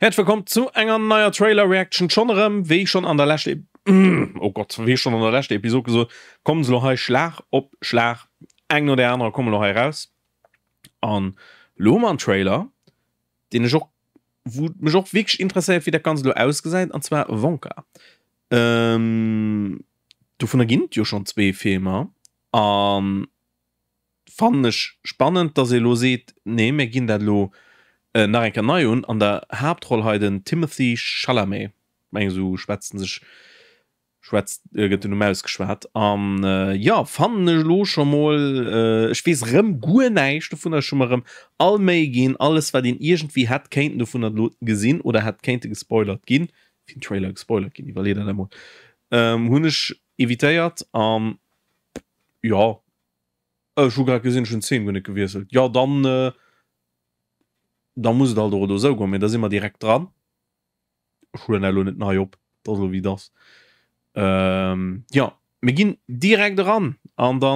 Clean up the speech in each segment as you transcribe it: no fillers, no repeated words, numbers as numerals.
Häerzlech wëllkomm zu enger neier Trailer Reaction. Schonn erëm, wéi schonn an der leschter oh Gott, wéi schonn an der leschter Episod gesot, kommen se elo hei Schlag op Schlag, eng no der anerer kommen elo hei eraus. An elo hu mer en Trailer, deen ech och, wou et mech och wierklech interesséiert, wéi dat Ganzt elo ausgesäit, an zwar Wonka. Dovunner ginn et jo schonn zwee Filmer an Fannen ech spannend, dass ee lo seet, nee mir ginn dat elo nach eng Kéier nei un. An der Haaptroll hei den Timothée Chalamet, mengen esou schwätzt en sech, schwätzt, gëtt den Numm ausgeschwat. An jo, fannen ech elo scho mol, ech weess erëm guer näischt dovunner, ech hu mer erëm all Méi ginn, alles wat een iergendwéi hätt kéinten dovunner elo gesinn oder hätt kéinte gespoilert ginn, wéi en Trailer gespoilert ginn, iwwerlee der dat mol, hunn ech evitéiert an jo. Ech hu grad gesinn, ech hunn d'Zeen guer net gewiesselt. Jo, dann, da muss et alt och elo esou goen. Mee da si mer direkt dran. Ech huelen dat elo net nei op, et ass elo wéi et ass. Jo, mir ginn direkt eran an da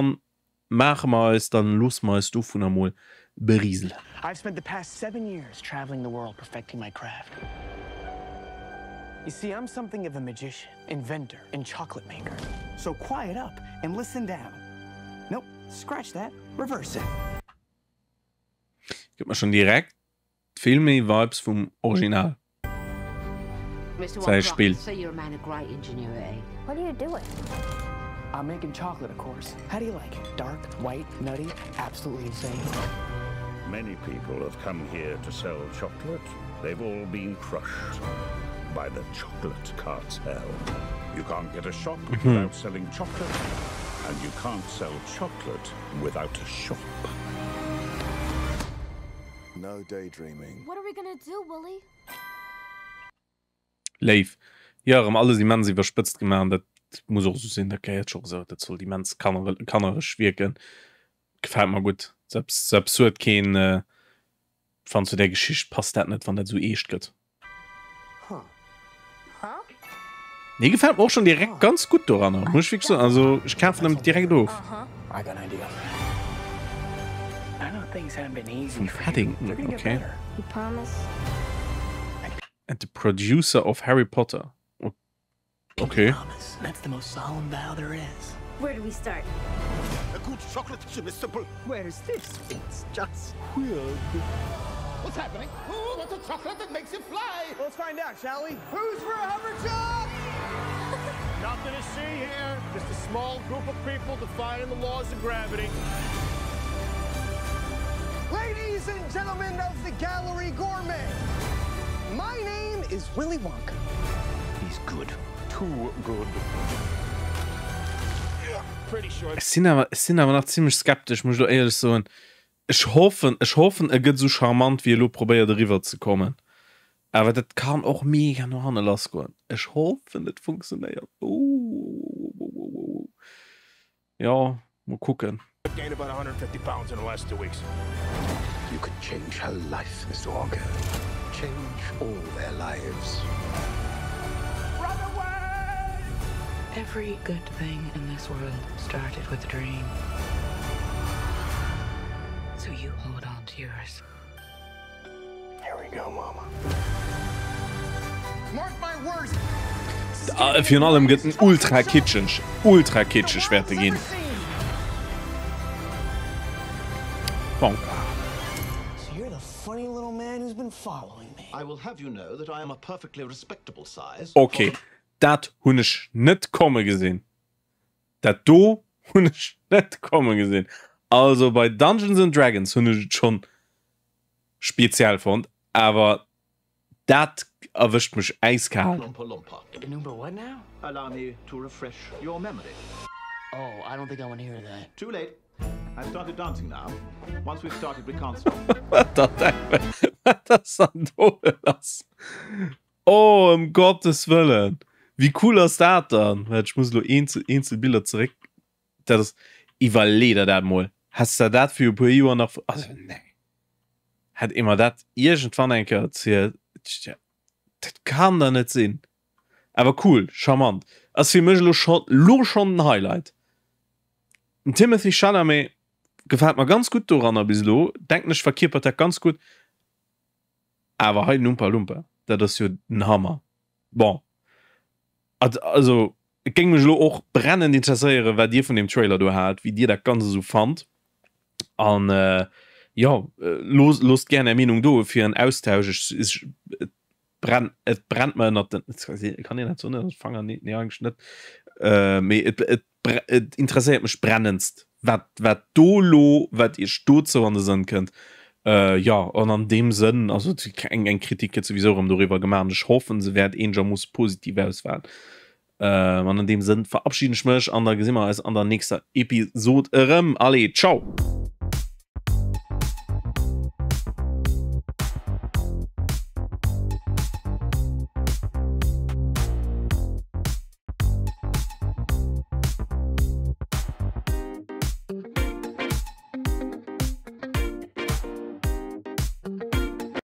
maache mer eis, da loosse mer eis dovunner emol beriselen. I've spent the past seven years traveling the world perfecting my craft. You see, I'm something of a magician, inventor and chocolate maker. So quiet up and listen down. Nope, scratch that, reverse it. Gëtt mer schon direkt vill méi Vibes vum Original säi Spill. What are you doing? I'm making chocolate, of course. How do you like it? Dark, white, nutty, absolutely insane. Many people have come here to sell chocolate. They've all been crushed by the chocolate cartel. You can't get a shop without selling chocolate, and you can't sell chocolate without a shop. No daydreaming. What are we gonna do, Willy? Léif. Jo, erëm alles immens iwwerspëtzt gemaach an dat muss och esou sinn, dat gehéiert scho esou, dat sollt immens kanner kannereg wierken. Gefält mer gutt. Sou absurd keen Fannen zu där Geschicht passt dat net wann dat esou eescht gëtt. Nee gefällt mer och schon direkt ganz gutt doranner muss ech wierklech soen, also ech kafen em direkt of. Vum Paddington okay. And the producer of Harry Potter. Okay. That's the most solemn vow there is. Where do we start? A good chocolate chip is simple. Where is this? It's just weird. What's happening? Who wants a chocolate that makes you fly? Let's find out, shall we? Who's for a hover choc? Nothing to see here. Just a small group of people defying the laws of gravity. Ladies and gentlemen of the Gallery Gourmet, my name is Willy Wonka. He's good. Too good. Pretty sure. Ech sinn awer, ech sinn awer nach zimlech skeptesch, muss ech elo éierlech soen. Ech hoffen, ech hoffen e gëtt esou charmant wéi e lo probéiert eriwwer ze kommen. Awer dat kann och mega no hanne lass goen. Ech hoffen et funktionéiert. Ouh. Jo, mol kucken. Gained about 150 pounds in the last two weeks. You could change her life, Mister Wonka. Change all their lives. Run away! Every good thing in this world started with a dream. So you hold on to yours. Here we go, Mama. Mark my words. Virun allem gëtt en ultra kitscheg, ultra kitscheg wäerte ginn. Wonka. So you're the funny little man who's been following me. I will have you know that I am a perfectly respectable size. Ok, dat hunn ech net komme gesinn. Dat do hunn ech net komme gesinn. Also bei Dungeons and Dragons hunn ech et schonn speziell fonnt, awer dat erwëscht mech äiskal. Oompa Loompa. An Oompa what now? Allow me to refresh your memory. Oh, I don't think I wanna hear that. Too late. I've started dancing now. Once we've started, we can't stop. Wat der Däiwel, wat ass dann do lass? Oh, ëm Gottes Wëllen! Wéi cool ass dat dann? Waart, ech muss elo eenzel, eenzel Biller zeréck. Dat ass, iwwerlee der dat mol. Häss der dat viru puer Joer nach, also nee. Hätt ee mer dat iergendwann eng Kéier erzielt, dat kann der net sinn. Awer cool, charmant. Ass fir mech elo scho, lo schonn den Highlight. Den Timothée Chalamet gefält mer ganz gutt doranner bis elo, denken ech verkierpert dat ganz gutt. Awer hei den Oompa Loompa. Dat ass jo den Hammer. Bon, also et géing mech elo och brennend interesséieren, wat dir vun deem Trailer do haalt, wéi dir dat Ganzt esou fannt. An jo, loosst gär är Meenung do fir en Austausch. Ech, ech, et brennt, et brennt mer ënnert den, kann een dat soen, ënnert de Fanger? Nee, nee eigentlech net. Mee et, et Et interesséiert mech brennendst, wat, wat do elo, wat Iech dozou an de Sënn kënnt. Jo, an an deem Sënn, also eng, eng Kritik gëtt souwisou erëm doriwwer gemaach an ech hoffen, se wäert eenegermoosse positiv ausfalen. An an deem Sënn verabschiden ech mech an da gesi mer eis an der nächster Episod erëm. Allez, ciao!